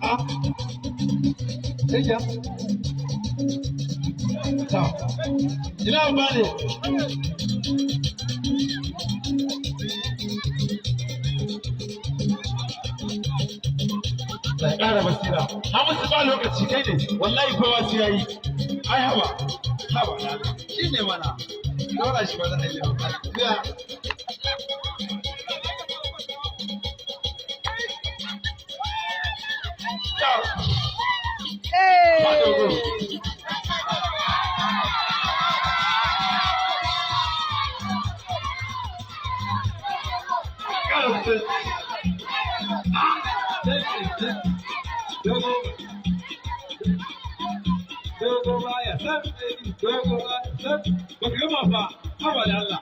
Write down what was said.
Ah, sai. Ta. Ina ba ne. Da ƙara basira. Hamisu, ba lokaci, kai ne. Wallahi kowa sai yayi. Ai haba. Haba. Shi ne mana. Dora shi ba za a yi ba. Ya. Ta. Ba dogo. Hey! Ƙara fitar. Ah, dogo. Dogo baya san, dogo baya san. Baka gama fa, haba da Allah.